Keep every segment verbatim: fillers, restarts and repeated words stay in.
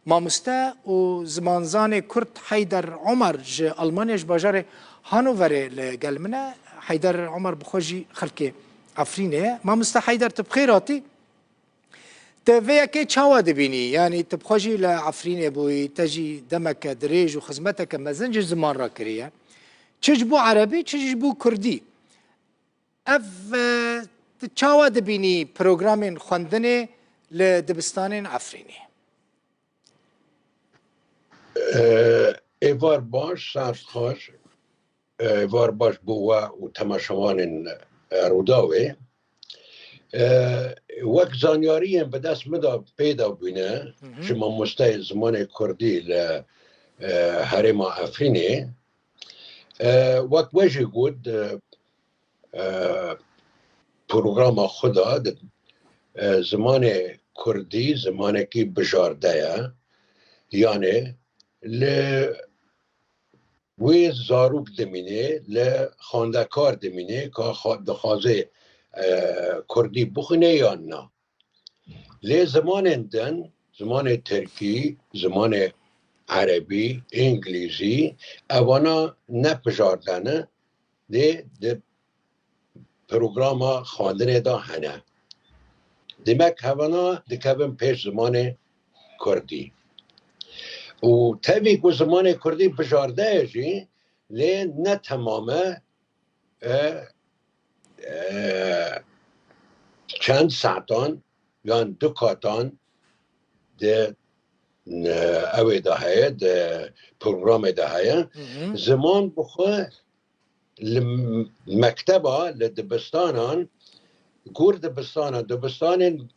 Mamoste û zimanzanê Kurd Heyder Omer ji Almanya, ji bajarê Hanoverê li gel min e. Heyder Omer bi xwe jî xelkê Efrînê ye. Mamoste Heyder, tu bi xêr hatî. Te vê yekê çawa dibînî? Yanî tu bi xwe jî li Efrînê bûyî, te jî demeke dirêj û xizmeteke mezin ji ziman re kiriye. Çi ji bo erebî, çi jî ji bo kurdî. Ev, e, tu çawa dibînî programên xwendinê li dibistanên Efrînê? E, êvar baş, saet xweş. E, êvar baş bo we û temaşevanên, e, Rûdawê. E, wek zanyariyên bi dest min de pê de bûne, Hı hı. ji mamosteyê zimanê kurdî li, e, herêma Efrînê. E, wek we jî got, e, e, programa xwe de di, e, zimanê kurdî zimanekî bijarde ye. Yanê li wê zarok dimîne, li xwendekar dimîne ka xwe dixwaze, e, kurdî bixwîne yan na. Lê zimanên din, zimanê tirkî, zimanê erebî, îngilîzî, evana ne bijarde ne, lê di programa xwendinê de hene. Demek hevana dikevin pêş zimanê kurdî. Û tevî ku zimanê kurdî bijarde ye jî, lê ne temam e, e, e, çend saetan yan du katan di, e, ewê de heye, di programê de heye. Hı hı. Ziman bi xwe li mekteba, li dibistanan, gor dibistana, dibistanên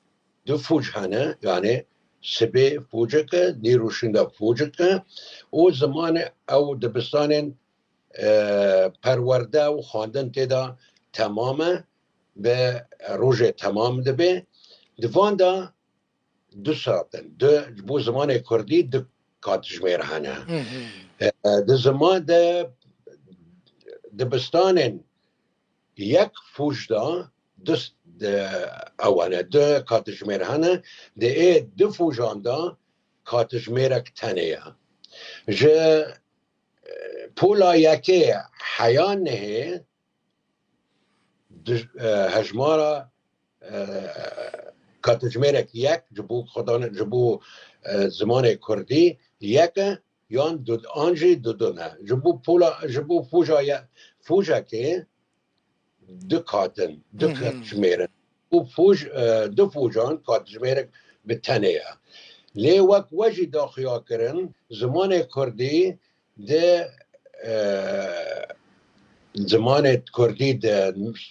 du fûc hene, yanî sibê fûcik e, nîrûşîn de fûcik e û zimanê ew dibistanên, e, perwerde û xwendin tê de temam e, bi rojê temam dibe. Di van de du saet in. Du, ji bo zimanê kurdî du katjimêr hene. Hı hı. E, di ziman de dibistanên yek fûj de du s-, de, ew hene, du katjimêr hene. Di ê du fûjan de katjimêrek tenê ye. Ji, e, pola yekê heya nehê di, e, hejmara, e, katijmêrek yek ji bo xwedan, ji bo, e, zimanê kurdî yek e, yan du, an jî dudun e. Ji bo pola, ji bo fûja ye, fûjekê du kat in, du Hı hı. katijmêr in. Û fûj, e, du fûjan katijmêrek bi tenê ye. Lê wek we jî daxuya kirin, zimanê kurdî di, e, zimanê kurdî di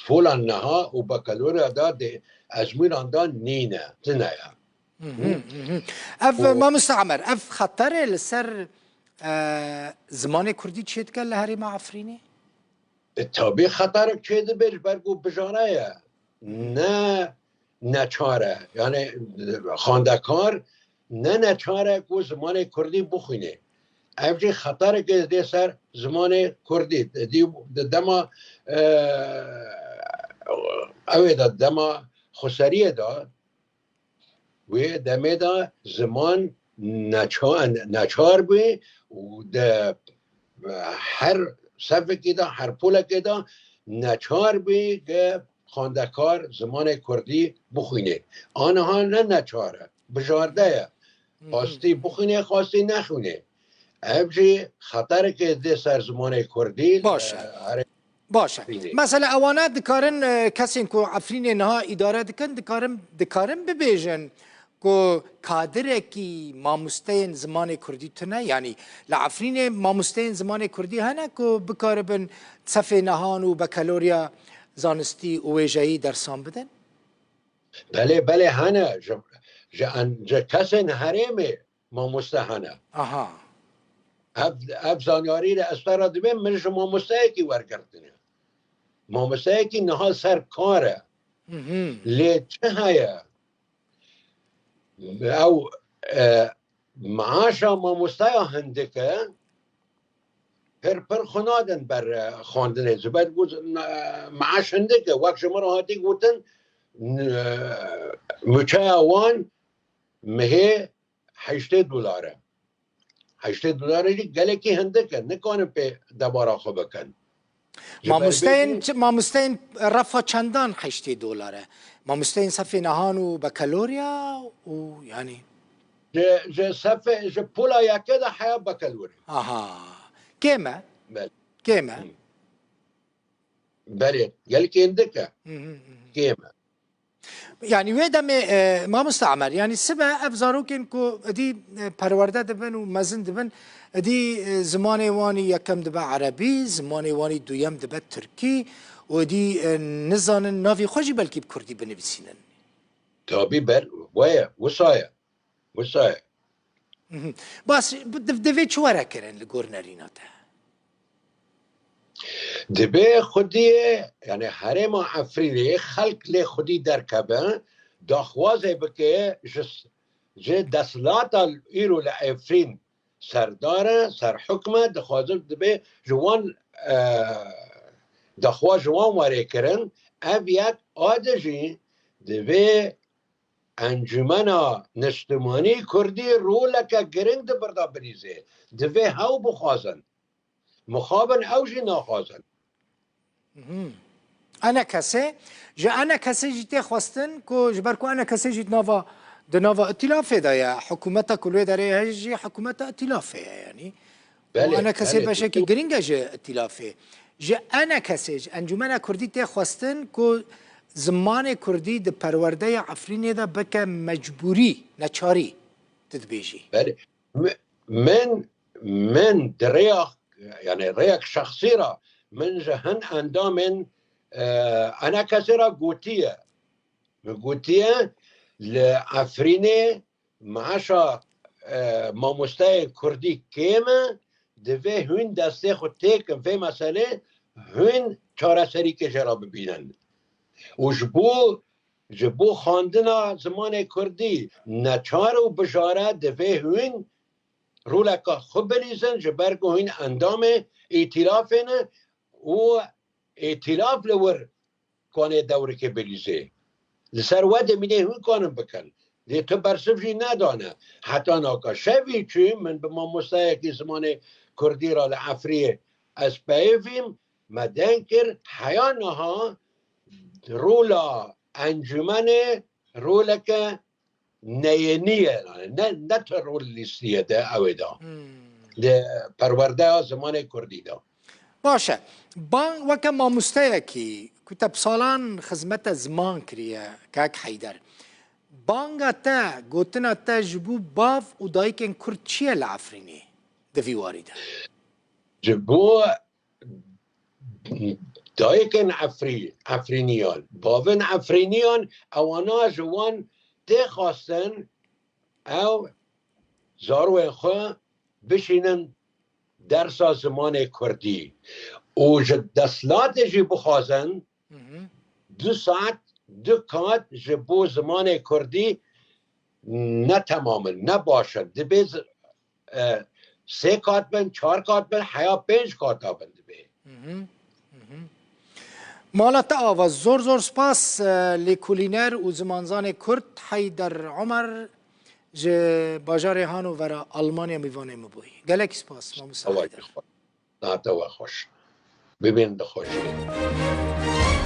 polan niha û bakalorya de di ezmûnan de nîne, tune ye. Hı hı, hı hı. Ev, û Mamoste Emer, ev xeterê li ser, e, zimanê kurdî çêdike li herêma Efrînê? E, tabî xeterek çêdibe ji ber ku bijare ye. Ne neçar e. Yani, xwendekar ne neçar e ku zimanê kurdî bixwîne. Ev jî xetereke dê ser zimanê kurdî. Di, di dema, e, ew ê de, dema xweseriyê de, wê demê de ziman neça-, neçar bû û di her sefekê de, her polekê de neçar bû ke xwendekar zimanê kurdî bixwîne. Aniha ne neçar e, bijarde ye. Hı hı. Xwestî bixwîne, xwestî nexwîne. Ev jî xetereke dê ser zimanê kurdî, Baş e. e, herê Baş e. Bînê. Mesela ewana dikarin, e, kesên ku Efrînê niha îdare dikin, dikarin, dikarin bibêjin ku kadirekî mamosteyên zimanê kurdî tune, yanî li Efrînê mamosteyên zimanê kurdî hene ku bikaribin sefê nehan û bekalorya zanistî û wêjeyî dersan bidin? Belê, belê hene. Ji, ji en-, ji kesên herêmê mamoste hene. Aha. Ev, ev zanyarî li ez te re dibêm, min ji mamosteyekî wergirtine. Mamosteyekî niha ser kar e. Hı hı. Lê çi heye? Ew, e, maaşa mamosteya hindik e, pir pir xwe nadin ber, e, xwendinê. Ji ber ku, e, maaş hindik e. Wek ji min re hatî gotin, e, mûçeya wan mihê heştê dolar e. Heştê dolar jî gelekî hindik e, nikarin pê debara xwe bikin. Ji ber vê Mamosteyên jî çi, mamosteyên refa çendan heştê dolar e? Mamosteyên sefê nehan û bekelorya û, yanî Ji, ji sefê, ji pola yekê de heya bekelorê. Aha. Kêm e? Belê. Kêm e? Hı. Belê, gelkê hindik e. Hı hı, hı hı. Kêm e. Yanî wê demê, e, mamosta Emer, yanî sibe ev zarokên ku êdî, e, perwerde dibin û mezin dibin, êdî, e, zimanê wanî yekem dibe erebî, zimanê wanî duyem dibe tirkî û êdî, e, nizanin navê xwe jî belkî bi kurdî binivîsînin. Tabî ber, weye, wisa ye. Wisa ye. Mhm. Bas, bi-, div-, divê çi were kirin li gor nerîna te? Divê xwediyê, yani herêma Efrînê xelk lê xwedî derkeve, daxwazê bike ji s-, ji desthilata îro li Efrîn serdar e, serhukm e, dixwazin divê ji wan, e, daxwaz ji wan were kirin. Ev yek, a di jî divê Encûmena Niştimanî Kurdî roleke giring di vir de bilîze. Divê hew bixwazin. Mixabin ew jî naxwazin. Mhm. Enekesê, ji Enekesê jî tê xwestin ku, ji ber ku Enekesê jî di nava, di nava îtîlafê de ye. Hikûmeta ku li wê derê heye jî hikûmeta îtîlafê ye, yanî. Û Belê, Enekesê belê. beşekî giring e ji îtîlafê. Ji Enekesê, ji Encûmena Kurdî tê xwestin ku zimanê kurdî di perwerdeya Efrînê de bike mecbûrî, neçarî, tu dibêjî. Belê. Mi-, min, min di rêya, yani rêyek şexsî re, min ji hin endamên, e, Enekesê re gotiye. Min gotiye, li Efrînê maaşa, e, mamosteyên kurdî kêm e, divê hûn destê xwe têkin vê meselê, hûn çareserîkê jê re bibînin. Û ji bo, ji bo xwendina zimanê kurdî neçar û bijare divê hûn roleka xwe bilîzin, ji ber ku hûn endamê îtîlafê ne û îtîlaf li wir kanê dewrikê bilîzê. Li ser we dimînê hûn kanin bikin. Lê tu bersiv jî nedane. Heta naka şevî çû, min bi mamosteyekî zimanê kurdî re li Efriyê ez peyivîm, me deng kir, heya niha rola encûmenê roleke neyênî ye, yani ne, ne teror lîstiye de ew ê de. Hmm. Li perwerdeya zimanê kurdî de. Baş e. Bang weke mamosteyekî ku te bi salan xizmete ziman kiriye, kak Heyder. Banga te, gotina te ji bo bav û dayikên kurd çi ye li Efrînê di vî warî de? Ji bo dayikên Efrî-, Efrîniyan, bavên Efrîniyan, ewana ji wan tê xwestin ew zarokên xwe bişînin dersa zimanê kurdî û ji desthilatê jî bixwazin Mhm. du saet, du kat ji bo zimanê kurdî ne temam in, ne baş in. Dibê z-, e, sê kat bin, çar kat bin, heya pênc kata bin dibê. Mhm. Mhm. Mala te ava, zor zor spas, e, lêkolîner û zimanzanê kurd Heyder Omer ji bajarê Hanovera Almanya mîvanê min bûyî. Gelekî spas, mamosta Heyder. Saete we xweş. Bibînin di xweşiyê.